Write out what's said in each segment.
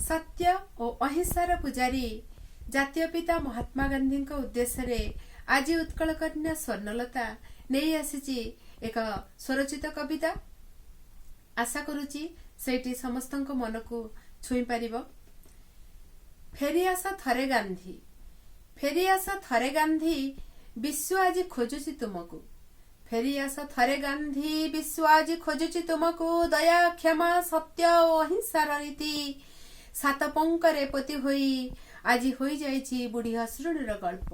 ସତ୍ୟ ଓ ଅହିଂସାର ପୂଜାରୀ ଜାତୀୟ ପିତା ମହାତ୍ମା ଗାନ୍ଧୀଙ୍କ ଉଦ୍ଦେଶ୍ୟରେ ଆଜି ଉତ୍କଳ କନ୍ୟା ସ୍ୱର୍ଣ୍ଣଲତା ନେଇ ଆସିଛି ଏକ ସ୍ୱରଚିତ କବିତା। ଆଶା କରୁଛି ସେଇଟି ସମସ୍ତଙ୍କ ମନକୁ ଛୁଇଁ ପାରିବ। ଫେରିଆସ ଥରେ ଗାନ୍ଧୀ, ଫେରିଆସ ଥରେ ଗାନ୍ଧୀ, ବିଶ୍ୱ ଆଜି ଖୋଜୁଛି ତୁମକୁ। ଫେରିଆସ ଥରେ ଗାନ୍ଧୀ, ବିଶ୍ୱ ଆଜି ଖୋଜୁଛି ତୁମକୁ। ଦୟା, କ୍ଷମା, ସତ୍ୟ ଓ ଅହିଂସାର ନୀତି ସାତ ପଙ୍କରେ ପୋତି ହୋଇ ଆଜି ହୋଇଯାଇଛି ବୁଢୀ ହସରୁଣୀର ଗଳ୍ପ।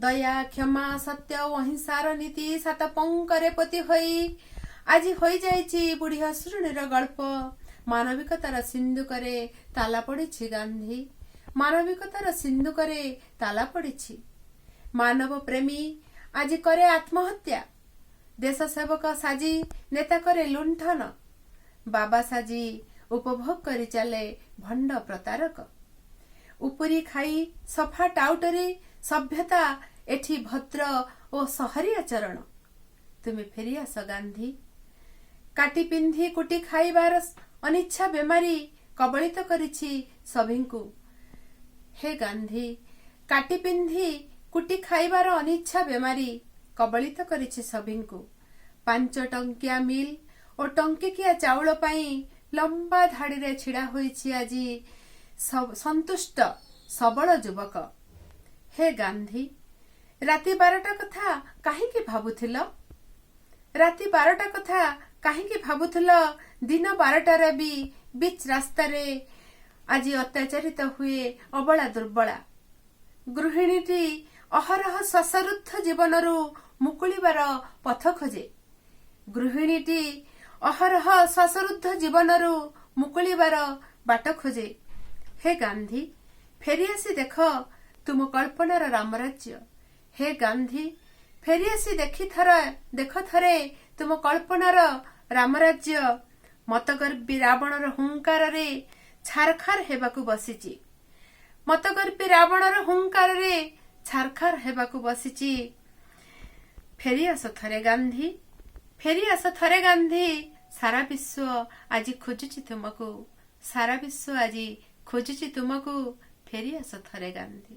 ଦୟା, କ୍ଷମା, ସତ୍ୟ ଓ ଅହିଂସାର ନୀତି ସାତ ପଙ୍କରେ ପୋତି ହୋଇ ଆଜି ହୋଇଯାଇଛି ବୁଢୀ ହସରୁଣୀର ଗଳ୍ପ। ମାନବିକତାର ସିନ୍ଧୁକରେ ତାଲା ପଡ଼ିଛି ଗାନ୍ଧୀ, ମାନବିକତାର ସିନ୍ଧୁକରେ ତାଲା ପଡ଼ିଛି। ମାନବ ପ୍ରେମୀ ଆଜି କରେ ଆତ୍ମହତ୍ୟା, ଦେଶ ସେବକ ସାଜି ନେତା କରେ ଲୁଣ୍ଠନ, ବାବା ସାଜି ଉପଭୋଗ କରି ଚାଲେ ଭଣ୍ଡ ପ୍ରତାରକ। ଉପୁରି ଖାଇ ସଫା ଟାଉଟରି ସଭ୍ୟତା ଏଠି ଭଦ୍ର ଓ ସହରୀ ଆଚରଣ। ତୁମେ ଫେରିଆସ ଗାନ୍ଧୀ। କାଟି ପିନ୍ଧି କୁଟି ଖାଇବାର ଅନିଚ୍ଛା ବେମାରୀ କବଳିତ କରିଛି ସଭିଙ୍କୁ। ହେ ଗାନ୍ଧୀ, କାଟି ପିନ୍ଧି କୁଟି ଖାଇବାର ଅନିଚ୍ଛା ବେମାରୀ କବଳିତ କରିଛି ସଭିଙ୍କୁ। 5 ଟଙ୍କିଆ ମିଲ୍ ଓ ଟଙ୍କିକିଆ ଚାଉଳ ପାଇଁ ଲମ୍ବା ଧାଡ଼ିରେ ଛିଡ଼ା ହୋଇଛି ଆଜି ସନ୍ତୁଷ୍ଟ ସବଳ ଯୁବକ। ହେ ଗାନ୍ଧୀ, ରାତି 12ଟା କଥା କାହିଁକି ଭାବୁଥିଲ? ରାତି 12ଟା କଥା କାହିଁକି ଭାବୁଥିଲ? ଦିନ 12ଟାରେ ବି ବିଚ୍ ରାସ୍ତାରେ ଆଜି ଅତ୍ୟାଚାରିତ ହୁଏ ଅବଳା ଦୁର୍ବଳା। ଗୃହିଣୀଟି ଅହରହ ଶ୍ୱାସରୁଦ୍ଧ ଜୀବନରୁ ମୁକୁଳିବାର ପଥ ଖୋଜେ। ଗୃହିଣୀଟି ଅହରହ ଶ୍ୱାସରୁଦ୍ଧ ଜୀବନରୁ ମୁକୁଳିବାର ବାଟ ଖୋଜେ। ହେ ଗାନ୍ଧୀ, ଫେରିଆସି ଦେଖ ତୁମ କଳ୍ପନାର ରାମରାଜ୍ୟ। ହେ ଗାନ୍ଧୀ, ଫେରିଆସି ଦେଖ ଥରେ ତୁମ କଳ୍ପନାର ରାମରାଜ୍ୟ। ମତଗର୍ବୀ ରାବଣର ହୁଙ୍କାରରେ ଛାରଖାର ହେବାକୁ ବସିଛି। ମତଗର୍ବୀ ରାବଣର ହୁଙ୍କାରରେ ଛାରଖାର ହେବାକୁ ବସିଛି। ଫେରିଆସ ଥରେ ଗାନ୍ଧୀ, ଫେରିଆସ ଥରେ ଗାନ୍ଧୀ, ସାରା ବିଶ୍ୱ ଆଜି ଖୋଜୁଛି ତୁମକୁ। ସାରା ବିଶ୍ୱ ଆଜି ଖୋଜୁଛି ତୁମକୁ। ଫେରିଆସ ଥରେ ଗାନ୍ଧୀ।